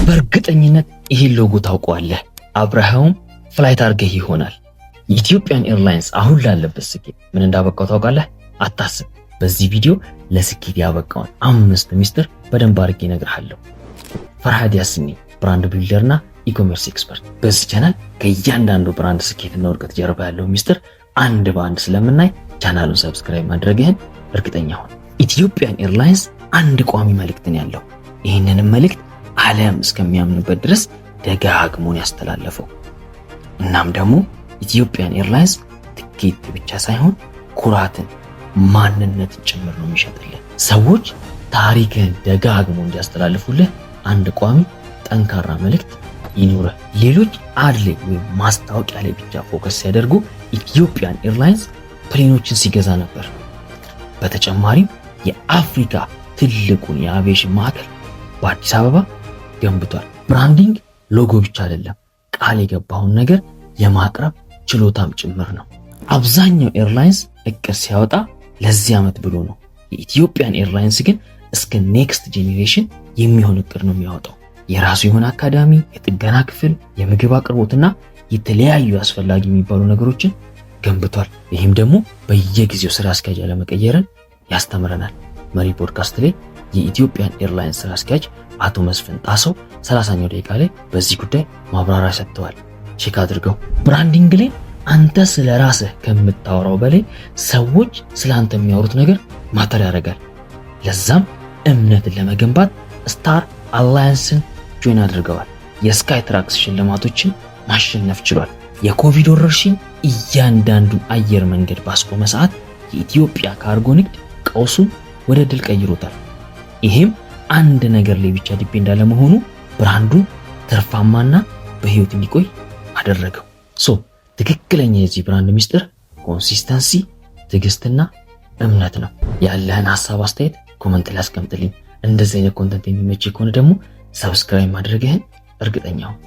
በእርግጠኝነት ይህን ሎጎ ታውቀዋለህ። አብረኸውም flight አድርገህ ይሆናል። የ Ethiopian Airlines አሁን ላለበት ስኬት ምን እንዳበቃው ታውቃለህ? አታስብ። በዚህ ቪዲዮ ለስኬት ያበቃውን አምስት ሚስጥር በደንብ አድርጌ እነግርሃለሁ። ፈርሃድ ያሲን brand builder ና e-commerce expert። በዚህ ቻናል ከእያንዳንዱ brand ስኬትና ውድቀት ጀርባ ያለው ሚስጥር አንድ በአንድ ስለምናይ ቻናሉን subscribe ማድረግህን እርግጠኛ ሁን። Ethiopian Airlines አንድ ቋሚ መልእክትን ያለው፣ ይህንንም መልእክት ዓለም እስከሚያምንበት ድረስ ደጋግሞን ያስተላለፈው። እናም ደግሞ Ethiopian Airlines ትኬት ብቻ ሳይሆን ኩራትን፣ ማንነትን ጭምር ነው የሚሸጥልህ። ሰዎች ታሪክህን ደጋግሞ እንዲያስተላልፉልህ አንድ ቋሚ ጠንካራ መልእክት ይኑርህ። ሌሎች ad ላይ ወይም ማስታወቂያ ላይ ብቻ focus ሲያደርጉ Ethiopian Airlines plane ኦችን ሲገዛ ነበር። በተጨማሪም የአፍሪካ ትልቁን የአቪዬሽን ማዕከል በአዲስ አበባ ገንብቷል። Branding logo ብቻ አይደለም፣ ቃል የገባውን ነገር የማቅረብ ችሎታም ጭምር ነው። አብዛኛው airlines እቅድ ሲያወጣ ለዚህ ዓመት ብሎ ነው። የ Ethiopian Airlines ግን እስከ next generation የሚሆን እቅድ ነው የሚያወጣው። የራሱ የሆነ አካዳሚ፣ የጥገና ክፍል፣ የምግብ አቅርቦትና የተለያዩ አስፈላጊ የሚባሉ ነገሮችን ገንብቷል። ይህም ደግሞ በየጊዜው ስራ አስኪያጅ ያለመቀየርን ያስተምረናል። መሪ ፖድካስት ላይ የ Ethiopian Airlines ስራ አስኪያጅ አቶ መስፍን ጣሰው 30ኛው ደቂቃ ላይ በዚህ ጉዳይ ማብራሪያ ሰጥተዋል። Check አድርገው። Branding ላይ አንተ ስለ ራስህ ከምታወራው በላይ ሰዎች ስለ አንተ የሚያወሩት ነገር matter ያደርጋል። ለዛም እምነትን ለመገንባት Star Alliance ን join አድርገዋል። የ Skytrax ሽልማቶችን ማሸነፍ ችሏል። የኮቪድ ወረርሽኝ እያንዳንዱን አየር መንገድ ባስቆመ ሰዓት የኢትዮጵያ ካርጎ ንግድ ቀውሱን ወደ ድል ቀይሮታል። ይሄም አንድ ነገር ላይ ብቻ depend አለመሆኑ brand ኡን ትርፋማና በህይወት እንዲቆይ አደረገው። So ትክክለኛ የዚህ brand ሚስጥር consistency፣ ትዕግስትና እምነት ነው። ያለህን ሀሳብ አስተያየት comment ላይ አስቀምጥልኝ። እንደዚህ አይነት content የሚመችህ ከሆነ ደግሞ subscribe ማድረግህን እርግጠኛ ሁን።